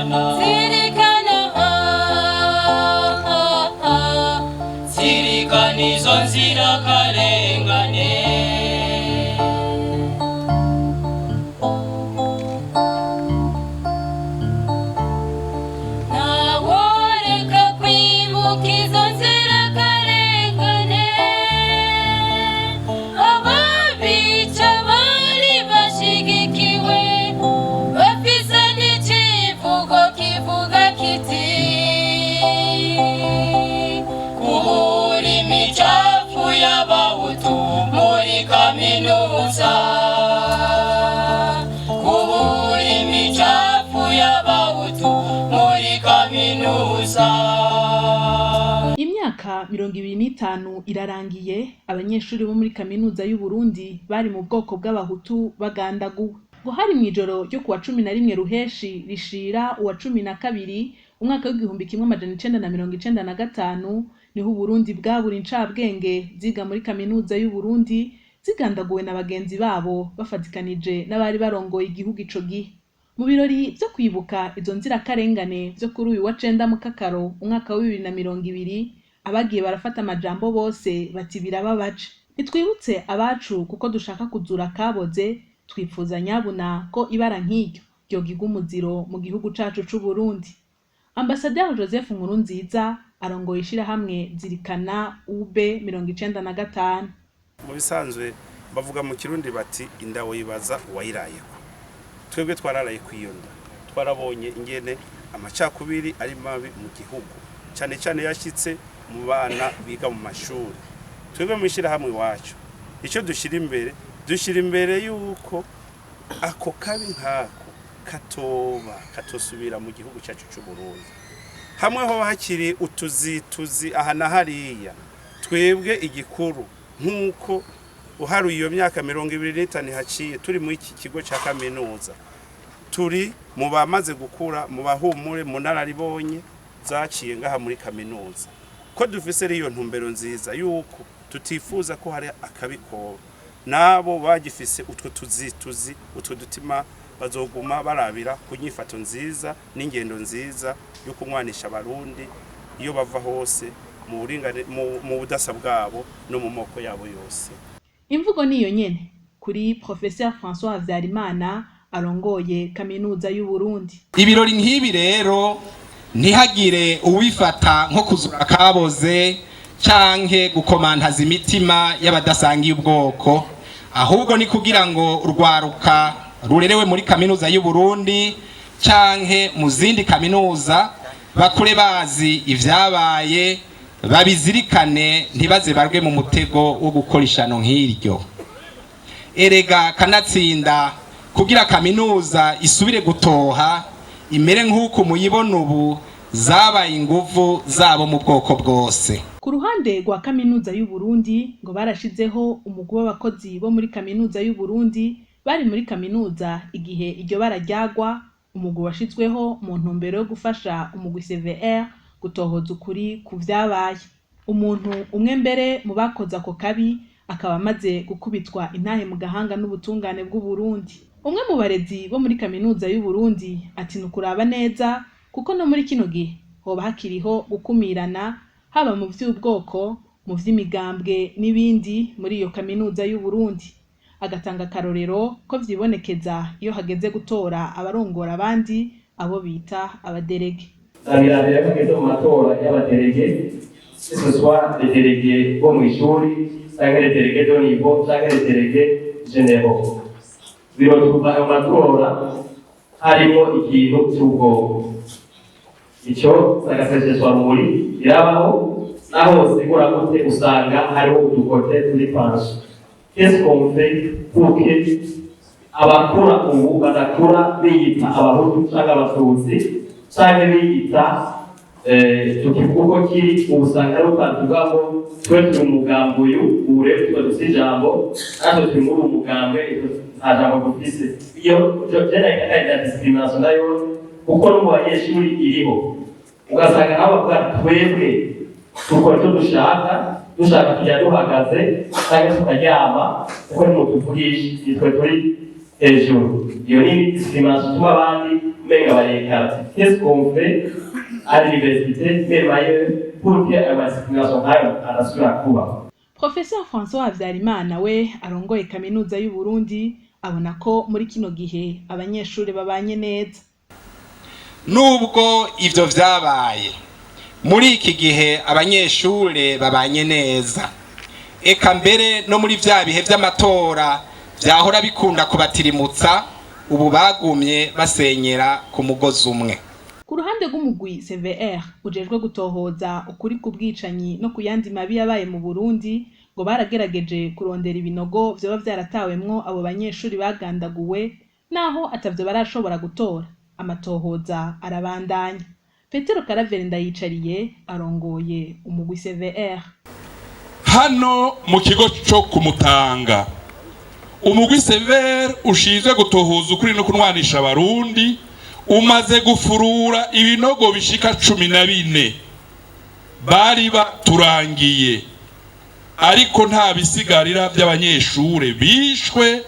Zirikana, Zirikana, ah, ah, ah. Zirikana izo nzirakarengane. Ntaworeka kwibuka izo nzirakarengane, ababica bari bashigikiwe, bafise n'icivugo kivuga kiti: Kubura imicafu y'abahutu muri kaminuza, kubura imicafu y'abahutu muri kaminuza. Imyaka 25 irarangiye abanyeshuri bo muri Kaminuza y'Uburundi bari mu bwoko bw'abahutu bagandaguwe. Ngo hari mw'ijoro ryo kuwa 11 Ruheshi rishira uwa 12 umwaka w'1995, niho Uburundi bwabura incabwenge ziga muri Kaminuza y'Uburundi zigandaguwe na bagenzi babo bafatikanije n'abari barongoye igihugu ico gihe. Mu birori vyo kwibuka izo nzirakarengane vyo kuri uyu wa cenda Mukakaro umwaka wa 2020, abagiye barafata amajambo bose bati: "Birababaje, ntitwibutse abacu kuko dushaka kuzura akaboze. Twipfuza nyabuna ko ibara nk'iryo ryogirwa umuziro mu gihugu cacu c'Uburundi." Ambasaderi Joseph Nkurunziza arongoye ishirahamwe Zirikana UB 95. Mu bisanzwe bavuga mu Kirundi bati: "Inda wibaza uwayirayeko." Twebwe twararaye kw'iyo nda, twarabonye ingene amacakubiri ari mabi mu gihugu, cyane cyane yashyitse mu bana biga mu mashuri. Twebwe mu ishyirahamwe iwacu, icyo dushyira imbere, dushyira imbere yuko ako kabi nk'ako katoba katosubira mu gihugu cyacu cy'u Burundi. Hamwe hoba hakiri utuzituzi aha na hariya, twebwe igikuru nk'uko uharuye iyo myaka 25 haciye turi muri iki kigo cya kaminuza, turi mu bamaze gukura, mu bahumure, mu nararibonye zaciye ngaha muri kaminuza, ko dufise iyo ntumbero nziza yuko tutifuza ko hari akabikoba. Nabo bagifise utwo tuzituzi, utwo dutima, bazoguma barabira ku nyifato nziza n'ingendo nziza yo kunywanisha abarundi iyo bava hose, mu buringane, mu budasa bwabo no mu moko yabo yose. Imvugo niyo nyene kuri Professeur François Habyarimana arongoye Kaminuza y'Uburundi. Ibirori nk'ibi rero ntihagire uwifata nko kuzura akaboze canke gukomantaza imitima y'abadasangiye ubwoko, ahubwo ni kugira ngo urwaruka rurerewe muri Kaminuza y'Uburundi canke mu zindi kaminuza bakure bazi ivyabaye, babizirikane, ntibaze barwe mu mutego wo gukora ishano nk'iryo. Erega kanatsinda kugira kaminuza isubire gutoha, imere nk'uko muyibona ubu, zabaye inguvu zabo mu bwoko bwose. Ku ruhande rwa Kaminuza y'Uburundi, ngo barashizeho umugwi w'abakozi bo muri Kaminuza y'Uburundi bari muri kaminuza igihe iryo bara ryagwa, umugwi washizweho mu ntumbero yo gufasha umugwi CVR gutohoza ukuri ku vyabaye. Umuntu umwe mbere mu bakoze ako kabi akaba amaze gukubitwa intahe mu gahanga n'ubutungane bw'Uburundi. Umwe mu barezi bo muri Kaminuza y'Uburundi ati: "Ni ukuraba neza, kuko no muri kino gihe hoba hakiriho gukumirana, haba mu vy'ubwoko, mu vy'imigambwe n'ibindi muri iyo Kaminuza y'Uburundi." Agatanga akarorero ko vyibonekeza iyo hageze gutora abarongora abandi, abo bita aba délégués. Ndabirabira ko hageze mu matora y'aba délégués, que ce soit les délégués bo mw'ishuri canke les délégués de niveau canke les délégués généraux, birotuma ayo matora harimo ikintu c'ubwoko. Ico sagaseseshwa rumuri birabaho, naho wosigura gute usanga hariho udukote turi panshi. Qu'est-ce qu'on fait pour que abakura ubu badakura biyita abahutu canke abatutsi canke biyita tukivuga uko kiri? Ubu usanga hariho tuvuga ngo twe turi umugambi uyu, ubu rero tuba dufise ijambo, natwe turi muri uwo mugambwe nta jambo dufise. Iyo jena ya discrimination nayo, kuko no mu banyeshuri iriho, ugasanga nabo bavuga ati: "Twebwe dukora icyo dushaka, dushaka tujya duhagaze cyangwa tukaryama, kuko ni mutuvugisha nitwe turi." Hejuru iyo ni discrimination ituma abandi umenga barekara. Qu'est-ce qu'on fait à l'université, même ailleurs, pour que ayo ma discrimination nkayo adasubira kuba? Professeur François Habyarimana we arongoye kaminuza y'u Burundi abona ko muri kino gihe abanyeshuri babanye neza. Nubwo ivyo vyabaye, muri iki gihe abanyeshure babanye neza. Eka mbere no muri vya bihe vy'amatora vyahora bikunda kubatirimutsa, ubu bagumye basenyera ku mugozi umwe. Ku ruhande rw'umugwi CVR ujejwe gutohoza ukuri ku bwicanyi no ku yandi mabi yabaye mu Burundi, ngo baragerageje kurondera ibinogo vyoba vyaratawemwo abo banyeshuri bagandaguwe, naho atavyo barashobora gutora. Amatohoza arabandanya. Petero Karaveri Ndayicariye arongoye umugwi CVR. Hano mu kigo cyo kumutanga, umugwi CVR ushinzwe gutohoza ukuri no kunwanisha abarundi umaze gufurura ibinogo bishika 14 bari baturangiye, ariko nta bisigarira by'abanyeshure bishwe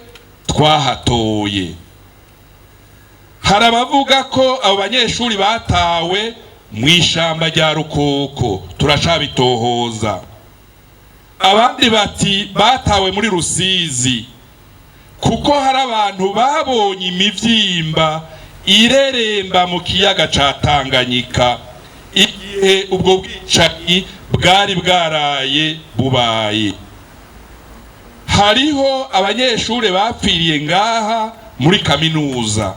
twahatoye. Hari abavuga ko abo banyeshuri batawe mu ishamba rya Rukoko, turacabitohoza. Abandi bati batawe muri Rusizi, kuko hari abantu babonye imivyimba ireremba mu kiyaga ca Tanganyika igihe ubwo bwicanyi bwari bwaraye bubaye. Hariho abanyeshuri bapfiriye ngaha muri kaminuza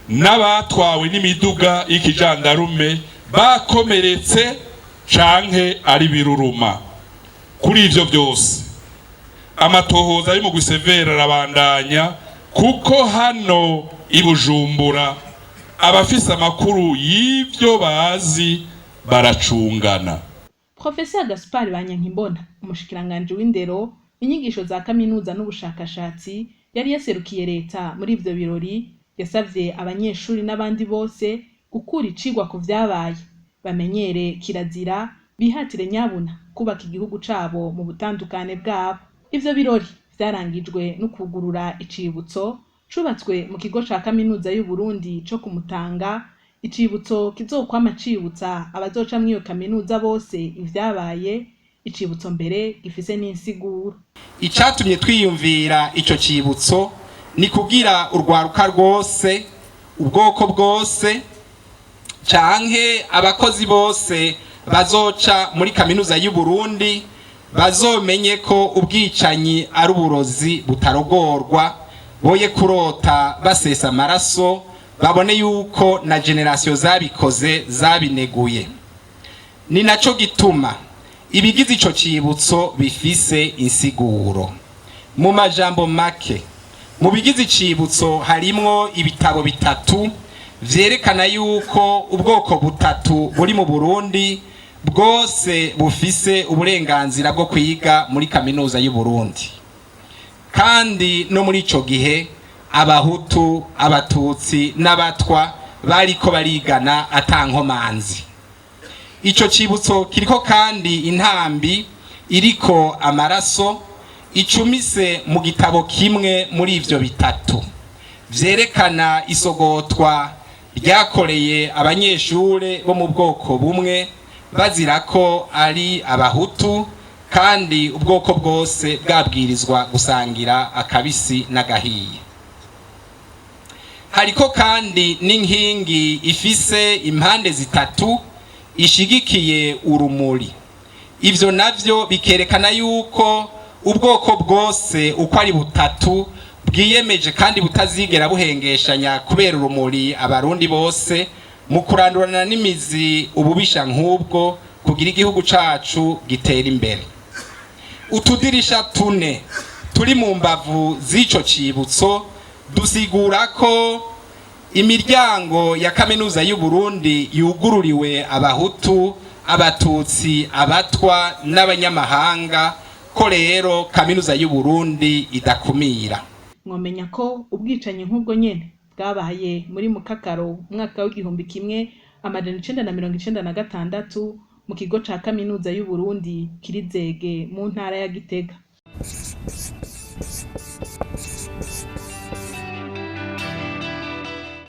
n'abatwawe n'imiduga y'ikijandarume bakomeretse canke ari biruruma. Kuri ivyo byose, amatohoza ari mu gusevera arabandanya, kuko hano i Bujumbura abafise amakuru y'ivyo bazi baracungana. Professeur Gaspard Banyankimbona, umushikiranganji w'indero, inyigisho za kaminuza n'ubushakashatsi, yari yaserukiye leta muri ivyo birori, yasavye abanyeshuri n'abandi bose gukura icigwa ku vyabaye, bamenyere kirazira, bihatire nyabuna kubaka igihugu cabo mu butandukane bwabo. Ivyo birori vyarangijwe no kugurura icibutso cubatswe mu kigo ca kaminuza y'u Burundi co kumutanga, icibutso kizokwama cibutsa abazoca mw'iyo kaminuza bose ivyabaye, icibutso mbere gifise n'insiguro. Icatumye twiyumvira ico cibutso ni kugira urwaruka rwose, ubwoko bwose canke abakozi bose bazoca muri kaminuza y'u Burundi bazomenye ko ubwicanyi ari uburozi butarogorwa, boye kurota basesa amaraso, babone yuko na générations zabikoze zabineguye. Ni naco gituma ibigize ico cibutso bifise insiguro. Mu majambo make, mu bigize icibutso harimwo ibitabo bitatu vyerekana yuko ubwoko butatu buri mu Burundi bwose bufise uburenganzira bwo kwiga muri kaminuza y'u Burundi, kandi no muri ico gihe abahutu, abatutsi n'abatwa bariko barigana atankomanzi. Ico cibutso kiriko kandi intambi iriko amaraso icumise mu gitabo kimwe muri ivyo bitatu vyerekana isogotwa ryakoreye abanyeshure bo mu bwoko bumwe bazira ko ari abahutu, kandi ubwoko bwose bwabwirizwa gusangira akabisi n'agahiye. Hariko kandi n'inkingi ifise impande zitatu ishigikiye urumuri. Ivyo navyo bikerekana yuko ubwoko bwose uko ari butatu bwiyemeje kandi butazigera buhengeshanya kubera urumuri abarundi bose mu kurandurana n'imizi ububisha nk'ubwo, kugira igihugu cacu gitera imbere. Utudirisha tune turi mu mbavu z'ico cibutso dusigura ko imiryango ya kaminuza y'u Burundi yugururiwe abahutu, abatutsi, abatwa n'abanyamahanga, ko rero kaminuza y'u Burundi idakumira. Mwomenya ko ubwicanyi nk'ubwo nyene bwabaye muri Mukakaro umwaka w'1996 mu kigo ca kaminuza y'u Burundi kiri Zege mu ntara ya Gitega.